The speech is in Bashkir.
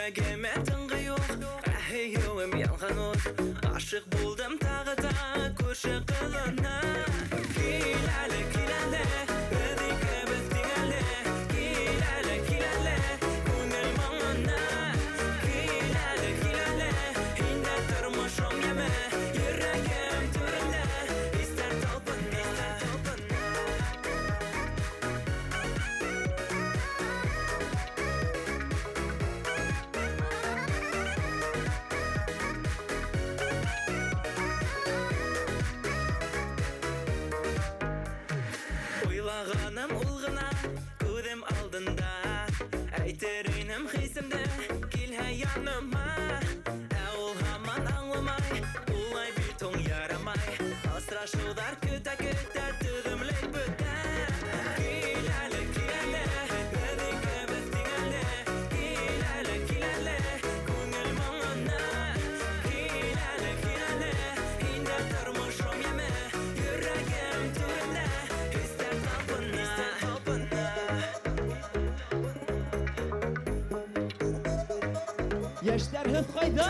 Йөрәгемә тынғы юҡ, ә һөйөүем янған ут. Ашыҡ булдым тағы да күрше ҡыҙына. Кил әле, кил әле, беҙ икебеҙ тиң әле. Кил әле, кил әле, күңел моңона. Кил әле, кил әле, һин дә тормошом йәме. Йөрәгем түрендә, хистәр талпына. Уйлағаным ул ғына күҙем алдында. Әйтер инем хисемде, килһә яныма. Ә ул һаман аңламай, улай бит һуң ярамай. Осрашыуҙар көтә-көтә түҙемлек бөтә. Кил әле, кил әле, беҙ икебеҙ тиң әле. Кил әле, кил әле, күңел моңона. Кил әле, кил әле, һин дә тормошом йәме. Йөрәгем түрендә, хистәр талпына. Йәштәр, һеҙ ҡайҙа?